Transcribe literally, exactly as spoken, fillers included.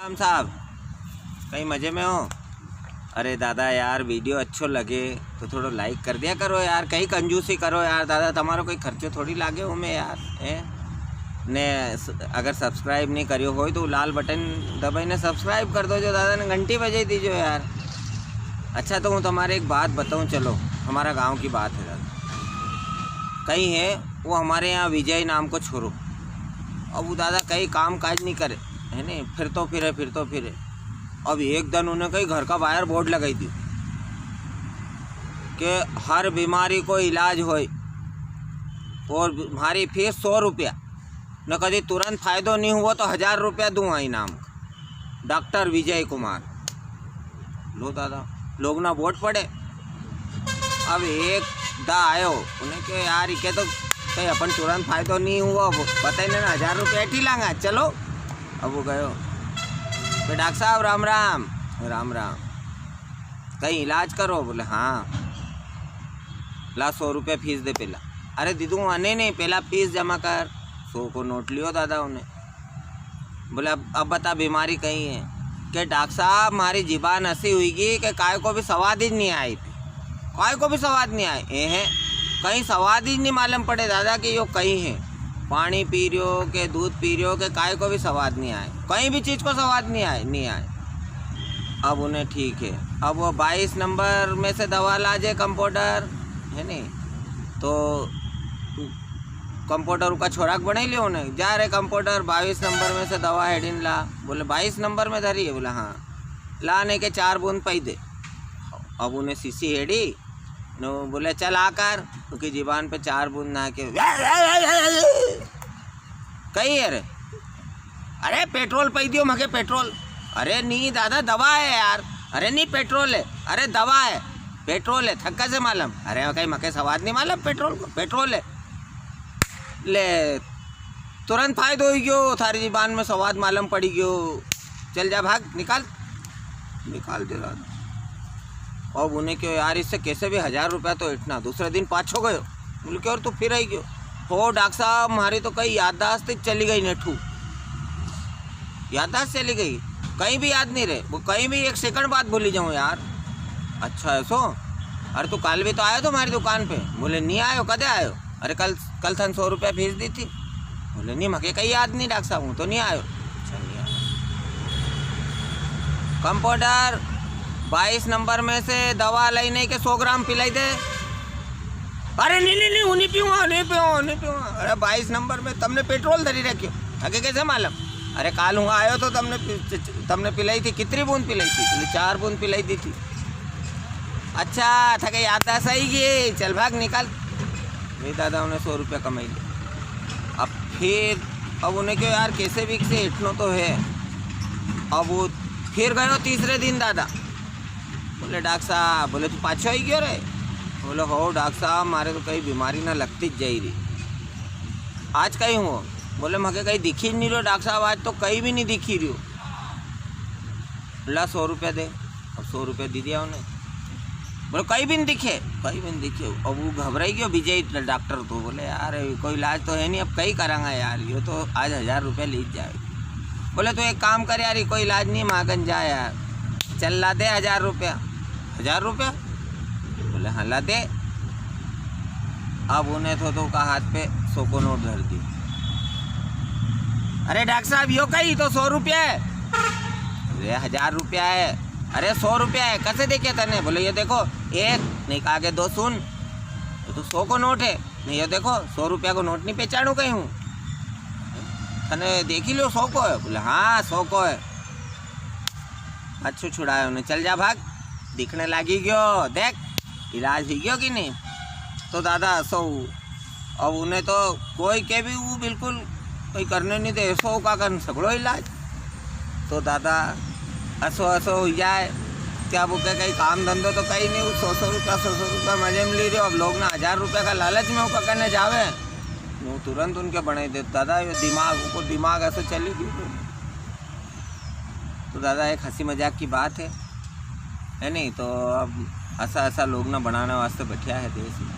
राम साहब, कई मजे में हो? अरे दादा यार, video अच्छो लगे तो थोड़ो like कर दिया करो यार, कई कंजूसी करो यार दादा, तमारो कोई खर्चो थोड़ी लागे हो में यार, हैं? ने स-, अगर subscribe नी करियो होय तो लाल button दबाई ने subscribe कर दो जो दादा ने, घंटी बजाई दीजो यार। अच्छा, तो हूँ तमारे एक बात बताऊँ, चलो, हमारा गांव की बात है दादा। कई है वो हमारे यहाँ विजय नाम को छोरो, अब वो दादा कई काम काज नी करे, है नी, फिरतो फिरे, फिरतो फिरे। अब एक दन उन्हें कई घर का बाहर board लगाई दी कि हर बीमारी को इलाज होय और म्हारी फीस सौ रुपया, न कदी तुरंत फायदो नी हुआ तो हजार रुपया दूंगा इनाम का। डॉक्टर विजय कुमार। लो दादा, लोग ना वोट पड़े। अब एक दा आयो, उन्हें के, "यार, इके तो कई अपन तुरंत फायदो नी हुआ, वो बताई ने ना, हजार रुपया एठी लांगा, चलो।" अब वो गयो, "के डॉक्टर साहब, राम राम।" "राम राम।" "कई इलाज करो?" बोले, "हाँ।" "ला, सौ रुपया फीस दे पेला।" "अरे दीदू, अने नी, पेला फीस जमा कर।" सौ को नोट लियो दादा उन्हें। बोले, "अब, अब बता, बीमारी कई है?" के, "डॉक्टर साहब, म्हारी जीबान असी हुई गी के काय को भी स्वाद ही नी आए, काय को भी स्वाद नी आए।" ए है, कई स्वाद ही नी मालूम पड़े दादा कि यो कई है, पानी पी रियो के दूध पी रियो के काय को भी स्वाद नी आए, कई भी चीज को स्वाद नी आए, नी आए। अब उन्हें ठीक है, अब वो बाईस नंबर में से दवा लाजे कंपाउंडर, है नी, तो कंपाउंडर उका छोरा के बनाई लियो ने, "जा रे कंपाउंडर, बाईस नंबर में से दवा हेड़ीन ला।" बोले, "बाईस नंबर में धरी है?" बोले, "हाँ।" "ला ने के चार बूंद पई दे।" अब उन्हें शीशी हेड़ी, ने वो बोले, "चल आ कर।" उकी जीबान पे चार बूंद ना के, "कई है रे?" "अरे पेट्रोल पई दियो मके, पेट्रोल।" "अरे नी दादा, दवा है यार।" "अरे नी, पेट्रोल है।" "अरे दवा है।" "पेट्रोल है, थक्का से मालूम।" "अरे कई मके स्वाद नी मालूम पेट्रोल को, पेट्रोल है।" ले, तुरंत फायदो हुई गयो, थारी जीबान में स्वाद मालूम पड़ी गयो। चल जा, भाग, निकाल, निकाल दे रहा। अब उन्हें क्यों यार, इससे कैसे भी हजार रुपया तो इठना। दूसरे दिन पाछो गयो, बोले, "क्यों रे, तू फिर आई गयो?" "हो डॉक्टर साहब, म्हारी तो कई याददाश्त ही चली गई नेठू, याददाश्त चली गई, कई भी याद नी रहे, वो कई भी एक सेकंड बाद भूली जाऊँ यार।" "अच्छा, ऐसो? अरे, तू काल भी तो आयो तो म्हारी दुकान पे।" बोले, "नी आयो, कदे आयो?" "अरे, कल, कल थन सौ रुपया फीस दी थी।" बोले, "नी, मके कई याद नी डॉक्टर साहब, हूँ तो नी आयो।" "अच्छा, नी आयो। कंपाउंडर, बाईस नंबर में से दवा लई ने के सौ ग्राम पिलाई दे।" "अरे नी, नी, नी, हूँ नी पीऊँगा, नी पीऊँगा, नी पीऊँगा।" "अरे, बाईस नंबर में तमने पेट्रोल धरी रखियो, थके कैसे मालूम?" "अरे, काल हूँ आयो तो तमने पि-, च-, च-, तमने पिलाई थी, कितनी बूंद पिलाई थी?" बोले, "चार बूंद पिलाई दी थी।" "अच्छा, थके याददाश्त आई गई, चल भाग, निकाल।" वे दादा उन्हें सौ रुपया कमाई लिया। अब फिर, अब उन्हें क्यों यार, कैसे भी से इठनो तो है। अब वो फिर गयो तीसरे दिन दादा। बोले, "डॉक्टर साहब," बोले, "तू पाछो आई गयो रे?" बोले, "हो डॉक्टर साहब, म्हारे तो कई बीमारी ना लगती ज जाई री। आज कई हुओ?" बोले, "मके कई दिखी नी रियो डॉक्टर साहब, आज तो कई भी नी दिखी रियो।" "ला, सौ रुपया दे।" अब सौ रुपया दी दिया उन्हें। बोले, "कई भी नी दिखे, कई भी नी दिखे।" अब वो घबराई गयो विजय डॉक्टर तो, बोले, "यार, कोई इलाज तो है नी, अब कई करांगा यार, यो तो आज हजार रुपया ली जाए।" बोले, "तू एक काम कर यार, ये कोई इलाज नी, मागन जा यार, चल ला दे हजार रुपया।" "हजार रुपया?" बोले, "हाँ, ला दे।" अब उन्हें तो, तो का हाथ पे सौ को नोट धर दी। "अरे डॉक्टर साहब, यो कई तो सौ रुपया है।" "अरे हजार रुपया है।" "अरे सौ रुपया है, कसे देखे तने?" बोले, "ये देखो, एक, नी का आगे दो सुन, तो, तो सौ को नोट है।" "नी, ये देखो, सौ रुपया को नोट नी पहचानू कई हूँ, तने देखी लियो, सौ को है?" बोले, "हाँ, सौ को है।" अच्छो छुड़ायो ने, "चल जा भाग, दिखने लागी गयो, देख, इलाज हुई गयो कि नी?" तो दादा असो, अब उन्हें तो कोई के भी वो बिल्कुल कोई करने नी दे, सौ का करन सगळो इलाज। तो दादा असो असो हुई जाए, क्या वो के कई काम धंधो तो कई नी, वो सौ सौ रुपया, सौ सौ रुपया मजे में ली रियो। अब लोग ना हजार रुपया का लालच में वो कने जावे, वो तुरंत उनके बनाई दे। दादा, ये दिमाग, उनको दिमाग ऐसे चली गई। तो दादा, एक हंसी मजाक की बात है, है नी? तो अब असा, असा लोग ना बनाने वास्ते बैठा है देश में।